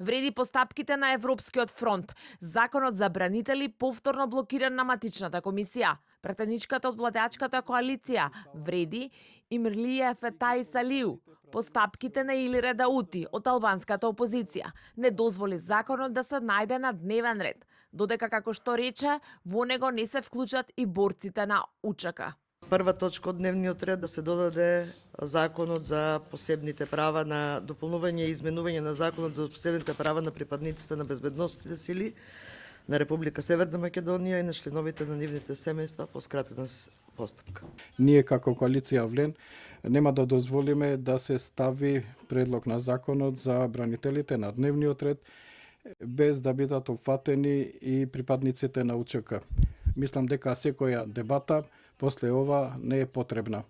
Вреди постапките на Европскиот фронт. Законот за бранители повторно блокиран на матичната комисија. Претеничката од владеачката коалиција вреди Имрлие Фетај Салиу. Постапките на Илире Даути од албанската опозиција не дозволи законот да се најде на дневен ред, додека како што рече, во него не се вклучат и борците на УЧК. Прва точка од дневниот ред да се додаде законот за посебните права на дополнување и изменување на законот за посебните права на припадниците на безбедносните сили на Република Северна Македонија и на членовите на нивните семејства по скратена постапка. Ние како коалиција Авлен нема да дозволиме да се стави предлог на законот за бранителите на дневниот ред без да бидат опфатени и припадниците на УЧК. Мислам дека секоја дебата после ова не е потребна.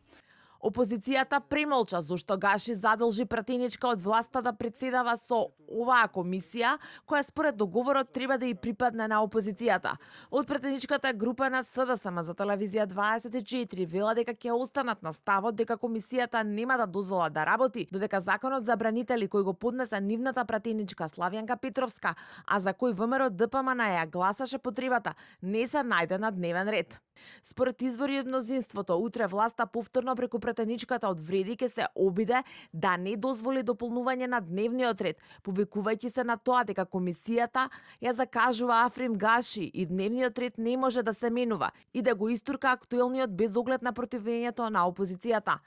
Опозицијата премолча зашто Гаши задолжи пратеничка од власта да председава со оваа комисија, која според договорот треба да и припадне на опозицијата. Од пратеничката група на СДСМ за телевизија 24 вела дека ќе останат на ставот дека комисијата нема да дозвола да работи, додека законот за бранители кој го поднесе нивната пратеничка Славјанка Петровска, а за кој ВМРО ДПМН ја гласаше потребата, не се најде на дневен ред. Според извори од мнозинството, утре власта повторно преку претеничката од вреди ќе се обиде да не дозволи дополнување на дневниот ред, повикувајќи се на тоа дека комисијата ја закажува Африм Гаши и дневниот ред не може да се менува и да го истурка актуелниот без оглед на противењето на опозицијата.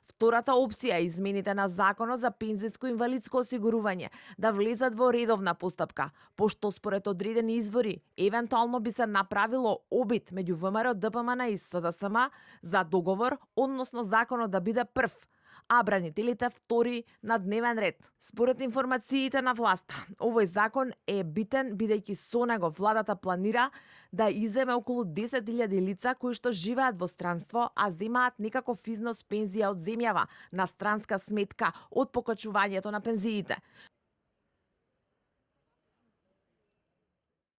Втората опција е измените на законот за пензиско и инвалидско осигурување да влезат во редовна постапка, пошто според одредени извори евентуално би се направило обид меѓу ВМРО ДПМН и СДСМ за договор, односно законот да биде прв, а бранителите втори на дневен ред. Според информациите на власта, овој закон е битен бидејќи со него владата планира да иземе околу 10.000 лица кои што живеат во странство, а земаат некаков износ пензија од земјава на странска сметка од покачувањето на пензиите.